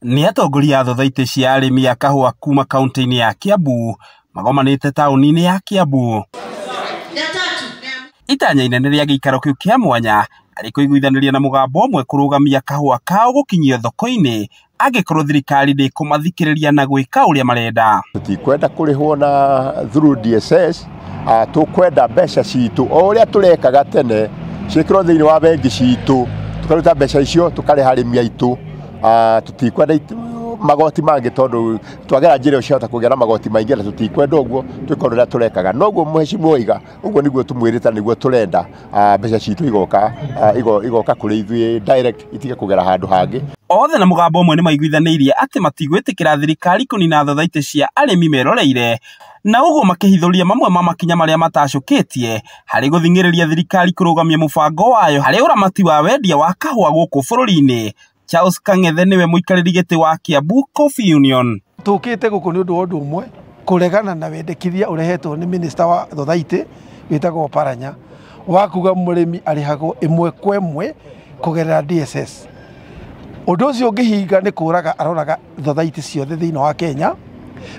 Nĩ atongoria a thothaitĩ cia arĩmi a kahũa kuma kaunti-inĩ ya Kiambu magomanĩte taũni-inĩ ya Kiambu. Itanya inene rĩa gĩikaro kĩu kĩa mwanya arĩ kũiguithanĩria na mũgambo ũmwe kũrũgamia kahũa kao gũkinyio thoko-inĩ angĩkorwo thirikari ndĩkũmathikĩrĩria na gwĩka ũrĩa marenda. Tũtikwenda kũrĩhwo na through DSS, tũkwenda mbeca citũ o ũrĩa tũrekaga tene ciĩkĩrwo thĩinĩ wa bengi citũ, tũkaruta mbeca icio tũkarĩha arĩmi aitũ. Tũtikwenda magoti mangĩ tondũ twagera njĩra ĩyo ciahota kũgĩa na magoti maingĩ na tũtikwenda ũguo, twĩke ũrĩa tũrekaga. Noguo mheshimiwa oiga, ũguo nĩguo tũmwĩrĩte nĩguo tũrenda, mbeca citũ igoka igoka kũrĩ ithuĩ direct itige kũgera handũ hangĩ. Othe na mũgambo ũmwe nĩmaiguithanĩirie atĩ matigwĩtĩkĩra thirikari kũnina thothaitĩ cia arĩmi meroreire, na ũguo makĩhithũria mamwe ma makinya marĩa matacũkĩtie harĩ gũthing'ĩrĩria thirikari kũrũgamia mũbango wayo harĩ ũramati wa wendia wa kahũa gũkũ bũrũri-inĩ. Charles Kang'ethe nĩwe mũikarĩri gĩtĩ wa Kiambu Coffee Union. Tũkĩte gũkũ nĩ ũndũ wa ũndũ ũmwe, kũregana na wendekithia ũrehetwo nĩ minister wa thothaitĩ wĩtagwo Paranya wa kuga mũrĩmi arĩhagwo ĩmwe kwa ĩmwe kũgerera DSS. Ũndũ ũcio ũngĩhinga nĩ kũraga aroraga thothaitĩ ciothe thĩinĩ wa Kenya,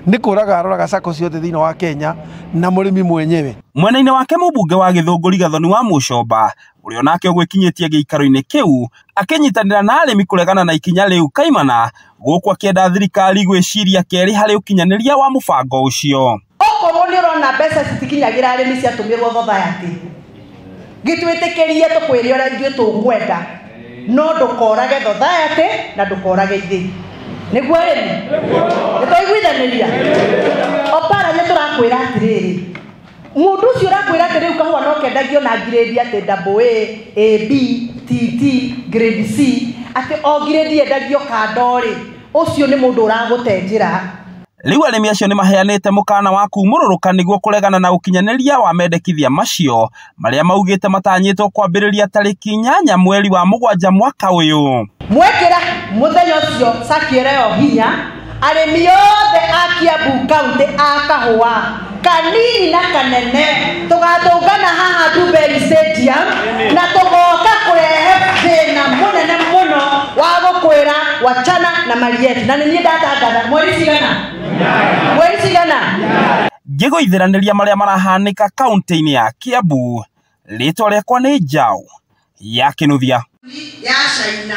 nĩ kũraga aroraga sacco ciothe thĩinĩ wa Kenya na mũrĩmi mwenyewe. Mwena-inĩ wake mũmbunge wa Gĩthũngũri Gathoni wa Mũcomba ũrĩa onake ũgwĩkinyĩtie gĩikaro-inĩ kĩu akĩnyitanĩra na arĩmi kũregana na ikinya rĩu kaimana gũkũ akĩenda thirikari gwĩciria kerĩ harĩ ũkinyanĩria wa mũbango ũcio. Okorwo nĩ ũrona mbeca citikinyagĩra arĩmi ciatũmĩrwo thothaitĩ, gĩtwĩtĩkĩrie tũkwĩre ũrĩa ithuĩ tũkwenda, no ndũkorage thothaitĩ na ndũkorage ithĩ. Nĩguo arĩmi? Nĩtwaiguithanĩria? Oparanya tũrakwĩra atĩrĩrĩ, mũndũ ũcio ũrakwĩra atĩ rĩu kahũa no kendagio na grade atĩ double A, A, B, T, T, grade C, atĩ o grade yendagio kando rĩ, ũcio nĩ mũndũ ũragũte njĩra. Rĩu arĩmi acio nĩmaheanĩte mũkana wa kumũrũrũka nĩguo kũregana na ũkinyanĩria wa mendekithia macio marĩa maugĩte matanyĩtwo kwambĩrĩria tarĩki 8 mweri wa 7 mwaka ũyũ. Mwekĩra mũthenya ũcio cakiĩra ĩyo hinya arĩmi othe a Kiambu County a kahũa kanini na kanene tũgatũngana haha Dubai Stadium na tũgoka kũrehe thĩna mũnene mũno wa gũkwĩra wachana na mali yetu. Na nĩ niĩ ndatangatha mweri cigana? Mweri cigana? Ngĩgũithiranĩria marĩa marahanĩka kaunti-inĩ ya Kiambu, rĩtwa rĩakwa nĩ Njaũ ya Kĩnuthia ya China.